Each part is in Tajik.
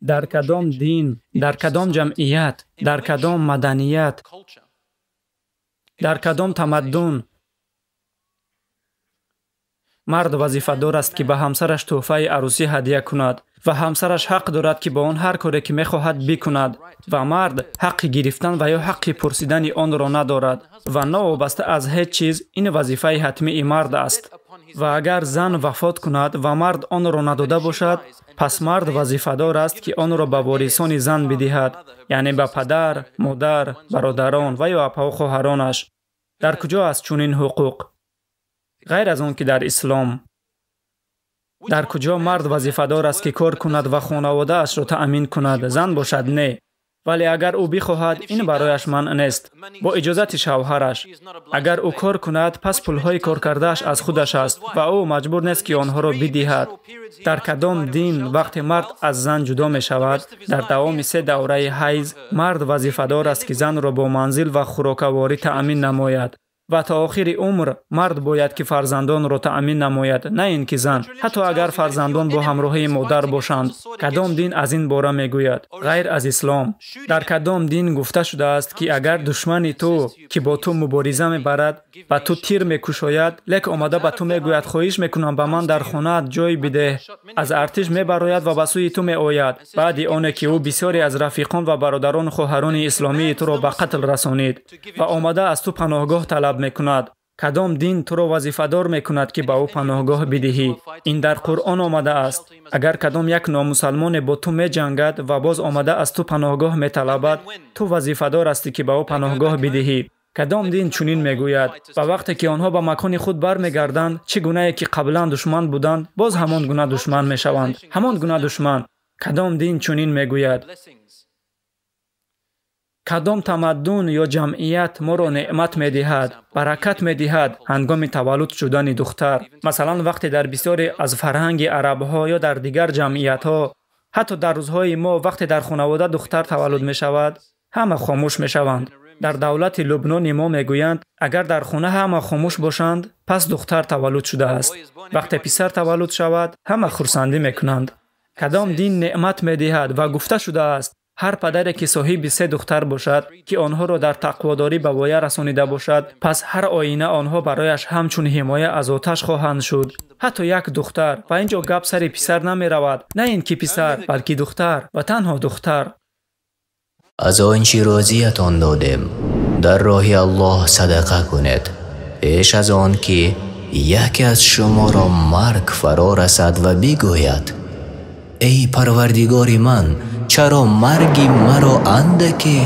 Дар кадом дин, дар кадом ҷамъият, дар кадом маданият, дар кадом тамаддун мард вазифадор аст, ки ба ҳамсараш тӯҳфаи арӯсӣ ҳадя кунад ва ҳамсараш ҳақ дорад, ки бо он ҳар коре ки мехоҳад бикунад ва мард ҳаққи гирифтан ва ё ҳаққи пурсидани онро надорад ва новобаста аз ҳеҷ чиз ин вазифаи ҳатмии мард аст. Ва агар зан вафот кунад ва мард онро надода бошад, пас мард вазифадор аст, ки онро ба ворисони зан бидиҳад, яъне ба падар, модар, бародарон ва ё апаву хоҳаронаш. Дар куҷо аст чунин ҳуқуқ? Ғайр аз он ки дар ислом. Дар куҷо мард вазифадор аст, ки кор кунад ва хонаводаашро таъмин кунад, зан бошад не. Вале агар ӯ бихоҳад, ин барояш манъ нест, бо иҷозати шавҳараш. Агар ӯ кор кунад, пас пулҳои коркардааш аз худаш аст ва ӯ маҷбур нест, ки онҳоро бидиҳад. Дар кадом дин вақте мард аз зан ҷудо мешавад, дар давоми 3 давраи ҳайз мард вазифадор аст, ки занро бо манзил ва хӯрокаворӣ таъмин намояд ва то охири умр мард бояд ки фарзандонро таъмин намояд, на ин ки зан, ҳатто агар фарзандон бо ҳамроҳии модар бошанд. Кадом дин аз ин бора мегӯяд ғайр аз ислом? Дар кадом дин гуфта шудааст, ки агар душмани ту, ки бо ту мубориза мебарад, ба ту тир мекушояд, лек омада ба ту мегӯяд: хоҳиш мекунам, ба ман дар хонаат ҷой бидеҳ, аз артиш мебарояд ва ба сӯи ту меояд, баъди оне ки ӯ бисёре аз рафиқон ва бародарону хоҳарони исломии туро ба қатл расонид ва омада аз ту паноҳгоҳ талаб мекунад, кадом дин туро вазифадор мекунад, ки ба ӯ паноҳгоҳ бидиҳӣ? Ин дар Қуръон омадааст. Агар кадом як номусалмоне бо ту меҷангад ва боз омада аз ту паноҳгоҳ металабад, ту вазифадор ҳастӣ, ки ба ӯ паноҳгоҳ бидиҳӣ. Кадом дин чунин мегӯяд? Ва вақте ки онҳо ба макони худ бармегарданд, чӣ гунае ки қаблан душман буданд, боз ҳамон гуна душман мешаванд. Ҳамон гуна душман. Кадом дин чунин мегӯяд? Кадом тамаддун ё ҷамъият моро неъмат медиҳад, баракат медиҳад ҳангоми таваллуд шудани духтар? Масалан, вақте дар бисёре аз фарҳанги арабҳо ё дар дигар ҷамъиятҳо, ҳатто дар рӯзҳои мо, вақте дар хонавода духтар таваллуд мешавад, ҳама хомӯш мешаванд. Дар давлати Лубнони мо мегӯянд, агар дар хона ҳама хомӯш бошанд, пас духтар таваллуд шудааст. Вақте писар таваллуд шавад, ҳама хурсандӣ мекунанд. Кадом дин неъмат медиҳад ва гуфта шудааст, ҳар падаре ки соҳиби 3 духтар бошад, ки онҳоро дар тақводорӣ ба воя расонида бошад, пас ҳар оина онҳо барояш ҳамчун ҳимоя аз оташ хоҳанд шуд. Ҳатто як духтар. Ва ин ҷо гап сари писар намеравад, на ин ки писар, балки духтар ва танҳо духтар. Аз он чӣ рӯзиятон додем, дар роҳи Аллоҳ садақа кунед, пеш аз он ки яке аз шуморо марг фаро расад ва бигӯяд: эй Парвардигори ман, чаро марги маро андаке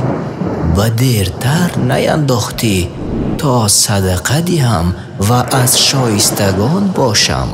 ба дертар наяндохтӣ, то садақа диҳам ва аз шоистагон бошам?